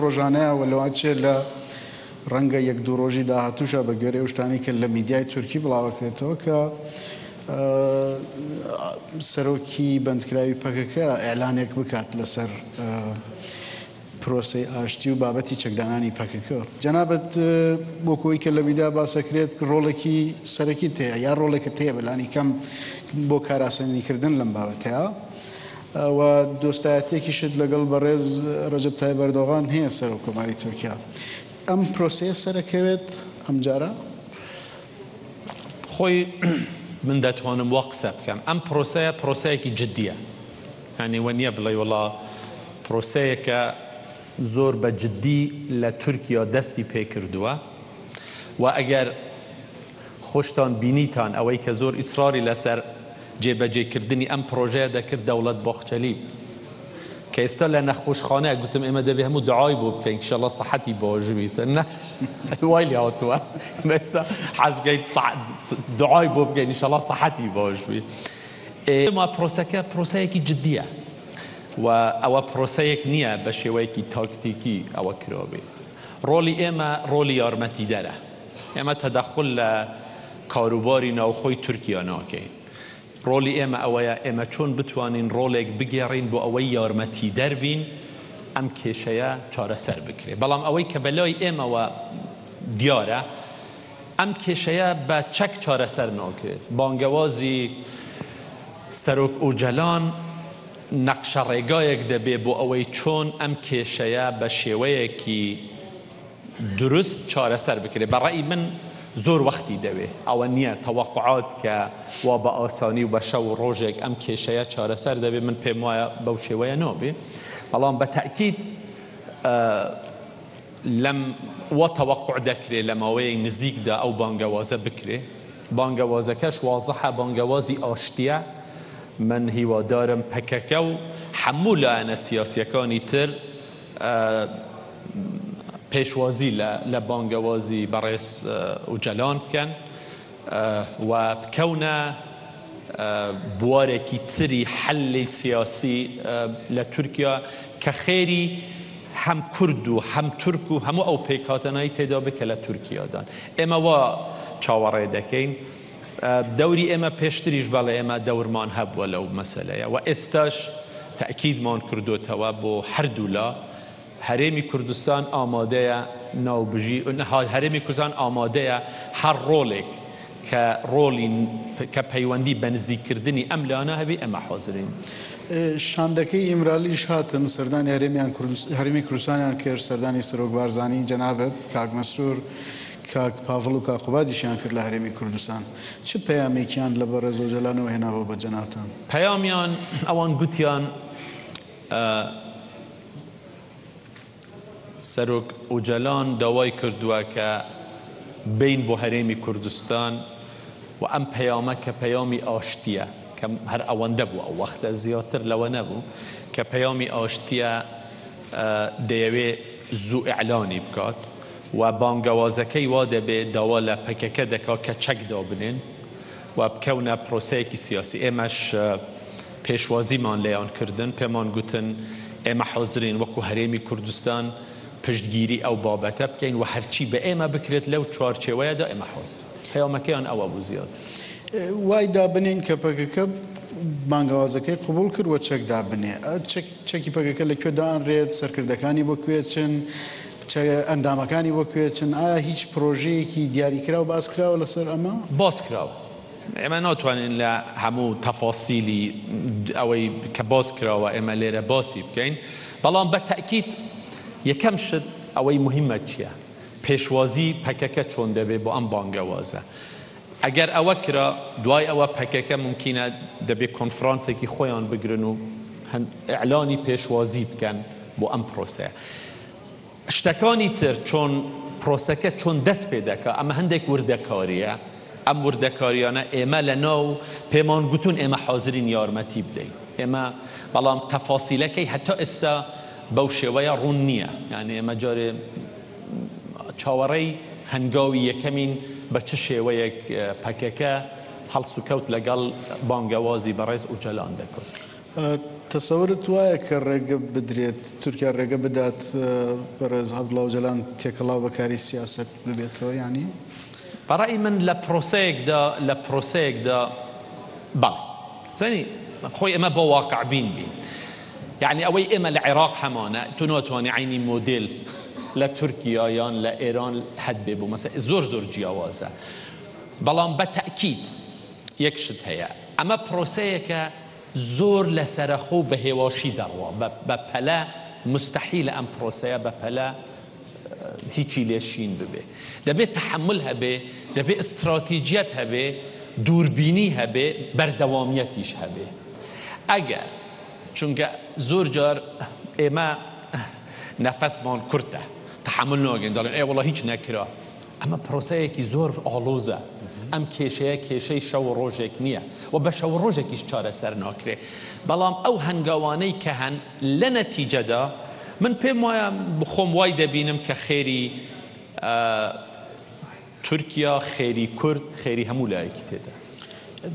ڕۆژانەیە و لەوانچێ لە ڕەنگە یەک دوو ڕۆژی داهاتووشا بە گوێرەی ئەو شتانەی کە لە میدیای تورکی بڵاوەکرێتەوە کە سەرۆکی بەندکراوی پەکەکە ئیعلانێک بکات لەسەر پرۆسەی ئاشتی و بابەتی چەکدانانی پەکەکە. جەنابت وەکو ئەوەی کە لە میدیا باسەکرێت ڕۆڵێکی سەرەکیت هەیە یا ڕۆڵێکت هەیە بەلانی کەم بۆ کارئاسانیکردن لەم بابەتەیە و دۆستایەتیەکیشت لەگەڵ بەڕێز ڕەجەب تایب ئەردۆغان هەیە سەرۆک کۆماری تورکیا. ئەم پرۆسەیە سەرەکەوێت ئەمجارە؟ خۆی من دەتوانم وا قسە بکەم ئەم پرۆسەیە پرۆسەیەکی جدیە یانی وەنیە بڵێی وەڵا پرۆسەیەکە زۆر بە جدی لە تورکیا دەستی پێکردووە و ئەگەر خۆشتان بینیتان ئەوەی کە زۆر ئیسراری لەسەر جێبەجێکردنی ئەم پرۆژەیە دەکرد دەوڵەت باخچەلی بوو کە ئێستا لە نەخۆشخانەیە گوتم ئێمە دەبێ هەموو دوعای بۆ بکەین ئیشەڵا سەحەتی باش بیت نە وای لێ هاتووە ئێستا حەز بکەین دوعای بۆ بکەین ئیشەڵا سەحەتی باش بی. ئێمە پرۆسەکە پرۆسەیەکی جدییە و ئەوە پرۆسەیەک نییە بە شێوەیەکی تاکتیکی ئەوە کرابێ. ڕۆڵی ئێمە ڕۆڵی یارمەتیدەرە. ئێمە تەدەخول لە کاروباری ناوخۆی تورکیا ناکەین. ڕۆڵی ئێمە ئەوەیە ئێمە چۆن بتوانین ڕۆڵێک بگێڕین بۆ ئەوەی یارمەتیدەر بین ئەم کێشەیە چارەسەر بکرێ. بەڵام ئەوەی کە بەلای ئێمەوە دیارە ئەم کێشەیە بە چەک چارەسەر ناکرێت. بانگەوازی سەرۆک ئۆجەلان نەقشەڕێگایەک دەبێ بۆ ئەوەی چۆن ئەم کێشەیە بە شێوەیەکی دروست چارەسەر بکرێت. بە ڕەئی من زۆر وەختی دەوێ. ئەوە نییە تەوەقوعات کە وا بە ئاسانی و بە شەو و ڕۆژێک ئەم کێشەیە چارەسەر دەبێ، من پێم وایە بەو شێوەیە نابێ. بەڵام بە تەئکید لەم وا تەوەقوع دەکرێ لە ماوەیەی نزیکدا ئەو بانگەوازە بکرێ. بانگەوازەکەش وازحە، بانگەوازی ئاشتییە. من هیوادارم پەکەکە و هەموو لایەنە سیاسییەکانی تر پێشوازی لە بانگەوازی بەڕێز ئۆجەلان بکەن و بکەونە بوارێکی تری حەلی سیاسی لە تورکیا کە خێری هەم کورد و هەم تورک و هەموو ئەو پێکهاتانەی تێدا بێت کە لە تورکیادان. ئێمە وا چاوەڕێ دەکەین. دەوری ئێمە پێشتریش بەڵێ ئێمە دەورمان هەبووە لەو مەسەلەیە و ئێستاش تەئکیدمان کردۆتەوە بۆ هەردوولا هەرێمی کوردستان ئامادەیە ناوبژی هەرێمی کوردستان ئامادەیە هەر ڕۆڵێک کە ڕۆڵی کە پەیوەندی بە نزیککردنی ئەم لایەنە هەبێ ئێمە حازرین. شاندەکەی ئیمرالیش هاتن سەردانی هەرێمیان هەرێمی کوردستانیان کرد، سەردانی سەرۆک بارزانی، جەنابت، کاک مەسرور، کاک پاڤڵ و کاک قوبادیشیان کرد لە هەرێمی کوردستان. چ پەیامێکیان لە بەڕێز ئۆجەلانەوە هێنابوو بە جەنابتان؟ پەیامیان ئەوان گوتیان سەرۆک ئۆجەلان داوای کردووە کە بێین بۆ هەرێمی کوردستان و ئەم پەیامە کە پەیامی ئاشتییە، کە هەر ئەوەندە بوو ئەو وەختە زیاتر لەوە نەبوو، کە پەیامی ئاشتییە دەیەوێ زوو ئیعلانی بکات و بانگەوازەکەی وا دەبێ داوا لە پەکەکە دەکا کە چەک دابنێن و بکەونە پرۆسەیەکی سیاسی. ئێمەش پێشوازیمان لێیان کردن، پێمان گوتن ئێمە حازرین وەکو هەرێمی کوردستان پشتگیری ئەو بابەتە بکەین و هەرچی بە ئێمە بکرێت لەو چوارچێوەیەدا ئێمە حازرین. پەیامەکەیان ئەوە بوو زیاتر. وای دابنێین کە پەکەکە بانگەوازەکەی قبوڵ کرد و چەک دابنێ. چەکی پەکەکە لە کوێ دانرێت، سەرکردەکانی بۆ کوێ چن، ئەندامەکانی بۆ کوێ چن، ئایا هیچ پرۆژەیەکی دیاریکراو باس کراوە لەسەر ئەمە؟ باس کراوە. ئێمە ناتوانین لە هەموو تەفاسیلی ئەوەی کە باس کراوە ئێمە لێرە باسی بکەین، بەڵام بە تەئکید یەکەم شت ئەوەی موهیمە چییە؟ پێشوازی پەکەکە چۆن دەبێ بۆ ئەم بانگەوازە؟ ئەگەر ئەوە کرا دوای ئەوە پەکەکە مومکینە دەبێ کۆنفرانسێکی خۆیان بگرن و ئیعلانی پێشوازی بکەن بۆ ئەم پرۆسەیە. شتەکانی تر چۆن پرۆسەکە چۆن دەست پێ دەکا ئەمە هەندێک وردەکارییە، ئەم وردەکاریانە ئێمە لە ناو پێمان گوتوون ئێمە حازرین یارمەتی بدەین ئێمە بەڵام تەفاسیلەکەی هەتا ئێستا بەو شێوەیە ڕوون نییە یانی ئێمە جارێ چاوەڕێی هەنگاوی یەکەمین بە چ شێوەیەک پەکەکە هەڵسوکەوت لەگەڵ بانگەوازی بەڕێز ئۆجەلان دەکات. تەسەورت وایە کە ڕێگە بدرێت، تورکیا ڕێگە بدات بەڕێز عەبدوڵا ئۆجەلان تێکەڵاو بە کاری سیاسەت ببێتەوە یانی؟ بە ڕەئی من لە پرۆسەیەکدا لە پرۆسەیەکدا بەڵێ. زانی خۆی ئێمە بۆ واقعبین بین. یەعنی ئەوەی ئێمە لە عێراق هەمانە تۆ ناتوانی عەینی مۆدێل لە تورکیا یان لە ئێران هەتبێ بۆ مەسەلەن زۆر زۆر جیاوازە. بەڵام بە تەئکید یەک شت هەیە ئەمە پرۆسەیەکە زۆر لەسەرەخۆ و بە هێواشی دەڕوا، بە پەلە موستەحیلە ئەم پرۆسەیە بە پەلە هیچی لێ شین ببێ. دەبێ تەحەمول هەبێ، دەبێ ئیستراتیجیەت هەبێ، دووربینی هەبێ، بەردەوامیەتیش هەبێ. ئەگەر چونکە زۆر جار ئێمە نەفەسمان کورتە، تەحەمول ناکەین، دەڵێن ئێ وەڵا هیچ نەکرا. ئەمە پرۆسەیەکی زۆر ئاڵۆزە، ئەم کێشەیە کێشەی شەو و ڕۆژێک نییە و بە شەو و ڕۆژێکیش چارەسەر ناکرێ، بەڵام ئەو هەنگاوانەی کە هەن لە نەتیجەدا من پێم وایە خۆم وای دەبینم کە خێری تورکیا، خێری کورد، خێری هەموو لایەکی تێدا.